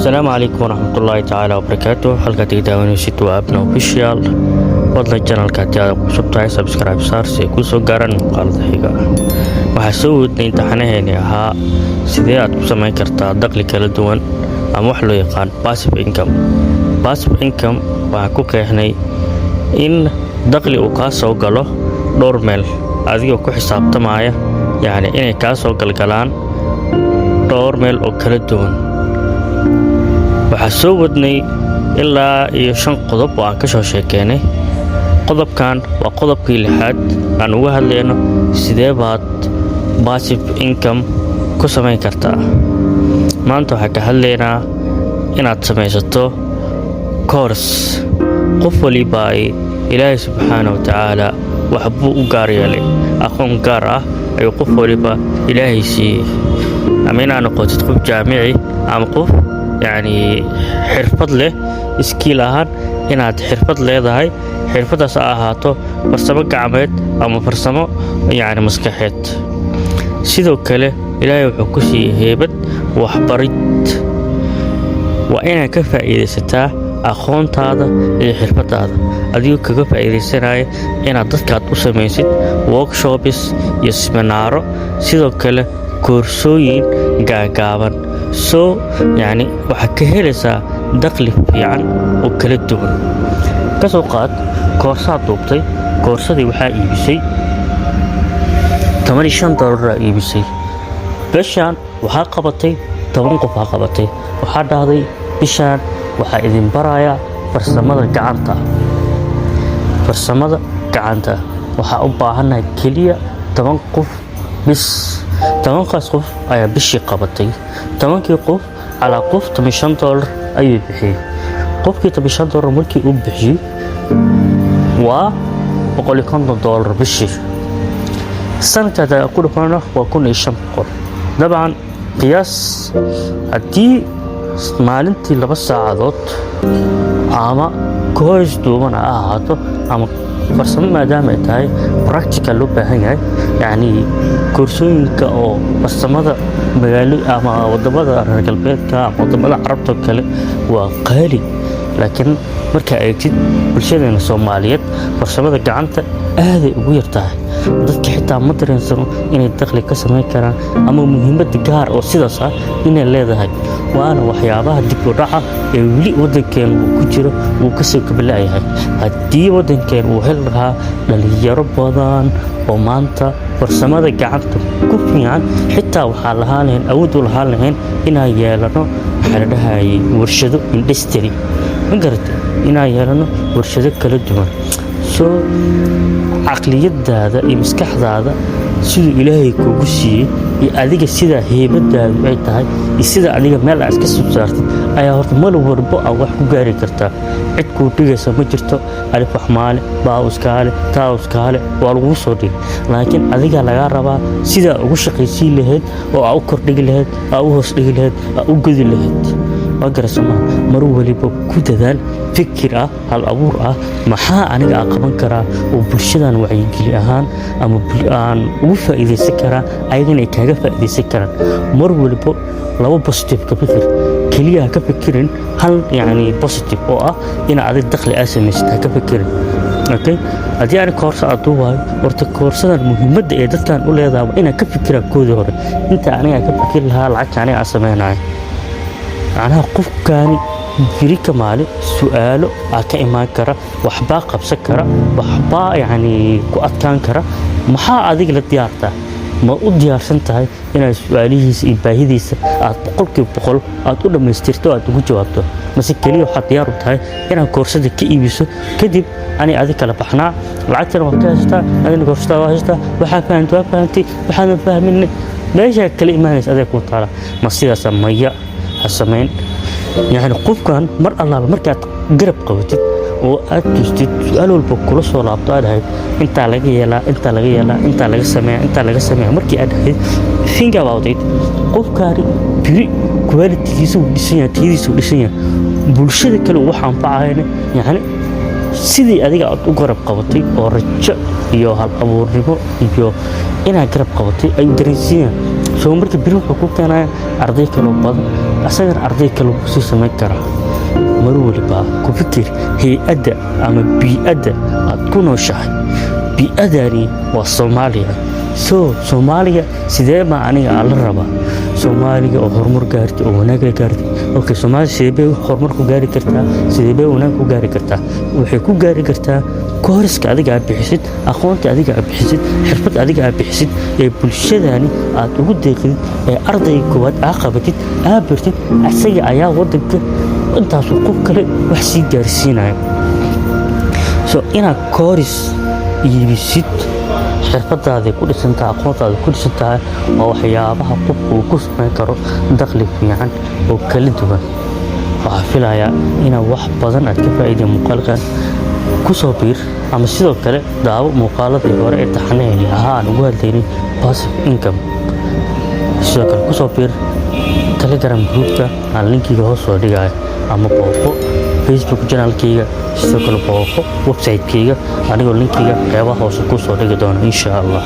Asalaamu calaykum waraxmatullaahi tacaala wabarakaatu. Halkaad iga daawanaysid waa Abna Official. Fadlan channelka haddii aad cusub tahay, subscribe saar si ay kuu soo gaaraan muuqaalada xiga. Waxaa soo wadnay imtixaanaheeni ahaa sidee aad ku samayn kartaa dakhli kala duwan ama wax loo yaqaan passive income. Passive income waxaan ku qeexnay in dakhli uu kaa soo galo dhowr meel adigoo ku xisaabtamaya, yacni inay kaa soo galgalaan dhowr meel oo kala duwan. Waxaa soo wadnay ilaa iyo shan qodob oo aan ka soo sheekeynay. Qodobkan waa qodobkii lixaad aan uga hadlayno sidee baad passive income ku samayn kartaa. Maanta waxaan ka hadlaynaa inaad samaysato course. Qof waliba ay Ilaahay subxaana wa tacaala waxbuu u gaar yeelay, aqoon gaar ah ayuu qof waliba Ilaahay siiyey, ama inaad noqotid qof jaamici ama qof yacni xirfad leh, skill ahaan inaad xirfad leedahay, xirfaddaas ha ahaato farsamo gacmeed ama farsamo yacni maskaxeed. Sidoo kale Ilaahay wuxuu ku siiyey heybad waxbarid. Waa inaad ka faa'iidaysataa aqoontaada iyo xirfaddaada adigoo kaga faa'iidaysanaya inaad dadkaad u samaysid workshops iyo seminaaro, sidoo kale koorsooyin gaagaaban. Soo yacni waxaad ka helaysaa dakhli fiican oo kala duwan. Ka soo qaad koorsaad duubtay, koorsadii waxaa iibisay $15 aa iibisay. Bishaan waxaa qabatay 10 qof aa qabatay. Waxaa dhahday: "Bishaan waxaa idin barayaa farsamada gacanta. Farsamada gacanta waxaa u baahannahay keliya 10 qof bis." 10kaas qof ayaa bishii qabatay. 10kii qof calaa qof $15 ayuu bixiyey. Qofkii $15 markii uu bixiyey, waa $150 bishii. Sanadka hadaa ku dhufana, waa 1500. Dabcan qiyaas, haddii maalintii 2 saacadood ama course duuban ha ahaato ama farsamo, maadaama ay tahay practical loo baahan yahay, yacni koorsooyinka oo farsamada magaalo ama wadamada reer galbeedka ama wadamada Carabta oo kale waa qaali, laakiin markaa eegtid bulshadeena Soomaaliyeed, farsamada gacanta aaday ugu yartahay. Dadka xitaa ma dareensano inay dakhli ka samayn karaan ama muhiimada gaar oo sidaas ah inay leedahay. Waana waxyaabaha dib u dhaca ee weli waddankeenu uu ku jiro, uu kasoo kabala'yahay. Haddii waddankeen uu heli lahaa dhalinyaro badan oo maanta farsamada gacanta ku fiican, xitaa waxaa lahaan lahayn, awood u lahaan lahayn inaan yeelano, waxaa la dhahayay, warshado, industry, ma garatay, inaan yeelano warshado kala duwan. Soo caqliyadaada iyo maskaxdaada siduu Ilaahay kuugu siiyey iyo adiga sidaa heybadaadu ay tahay iyo sida adiga meel aa iska soo saartid ayaa horta mal walbo aa wax ku gaari kartaa. Cid kuu dhigaysa ma jirto. Alif wax maale baa iskaale taa iskaale waa laguu soo dhigay, laakiin adigaa lagaa rabaa sidaa ugu shaqaysiin lahayd oo aa u kordhigi lahayd, aa u hoos dhigi lahayd, aa u godi lahayd. Waa garasamaha. Mar waliba ku dadaal fikir ah, hal abuur ah: maxaa aniga aan qaban karaa oo bulshadan wacyigeli ahaan ama aan ugu faa'iidaysan karaa, ayagana ay kaaga faa'iidaysan karaan? Mar waliba laba positive ka fikir keliya. Ha ka fikirin hal yacni positive oo ah ina adig dakhli aa samaysid. Ha ka fikirin. Okay, haddii ani koorsa aad duubayo, horta koorsadan muhiimadda ee dadkan u leedahay waa inaan ka fikiraa koodii hore inta aniga ka fikiri lahaa lacagta aniga aan samaynayo. Macnaha qofkaani biri ka maalin su-aalo aa ka imaan kara, waxbaa qabsan kara, waxbaa yacni ku adkaan kara. Maxaa adiga la diyaartaa? Ma u diyaarsan tahay inaad su-aalihiisa iyo baahidiisa aad 100% aad u dhammaystirto, aad ugu jawaabto, mase keliya waxaad diyaar u tahay inaad koorsada ka iibiso, kadib ani adig kala baxnaa, lacagtana waad ka haysataa, adina koorsadaa waa haysataa, waxaa fahantay waa fahantay, waxaadan fahmin meeshaa kala imaanaysa adeeg kuu taala? Ma sidaasa? Maya, ha samayn. Yacni qofkan mar allaala markaad garab qabatid oo aad tustid, su-aal walba kula soo laabto, aad ahayd intaa laga yeelaa, intaa laga yeelaa, intaa laga sameeya, intaa laga sameeya, markii aad ahayd, think about it. Qofkaani biri qualitygiisa uu dhisan yahay, tayadiisa uu dhisan yahay, bulshada kale uu wax anfacayna. Yacni sidii adiga aad u garab qabatay oo rajo iyo hal abuurnimo iyo inaad garab qabatay ayuu dareensiinaya. Soo marka biri wuxuu ku keenaya arday kaloo badan. Asagana arday kale kusii samayn karaa. Mar waliba ku fikir hay-adda ama bii-adda aad ku nooshahay. Bii-adani waa Soomaaliya. So Soomaaliya sidee baa aniga aan la rabaa Soomaaliga oo horumar gaartay oo wanaag la gaartay? Okay, Soomaaliya sidee bay horumar ku gaari kartaa? Sidee bay wanaag ku gaari kartaa? Waxay ku gaari kartaa course-ka adiga aad bixisid, aqoonta adiga aad bixisid, xirfad adiga aad bixisid ee bulshadani aad ugu deeqdid, ee ardayga koowaad aa qabatid, aa bartid, asaga ayaa wadanka intaasuu qof kale wax sii gaarsiinaya. So inaad course iibisid, xirfadaaday ku dhisan tahay, aqoontaada ku dhisan tahay, waa waxyaabaha qofku uu ku samayn karo dakhli fiican oo kala duwan. Waxaa filayaa inaad wax badan aad ka faa'iiday muuqaalkan. Ku soo biir ama sidoo kale daawo muuqaaladii hore ee taxanaheeni ahaa aan ugu hadlaynay passive income. Sidoo kale kusoo biir Telegram groupka aan linkiga hoos soo dhigayo, ama booqo Facebook channelkayga, sidoo kale booqo website-kayga, anigoo linkiga qeybaha hoose kusoo dhigi doono, insha Allah.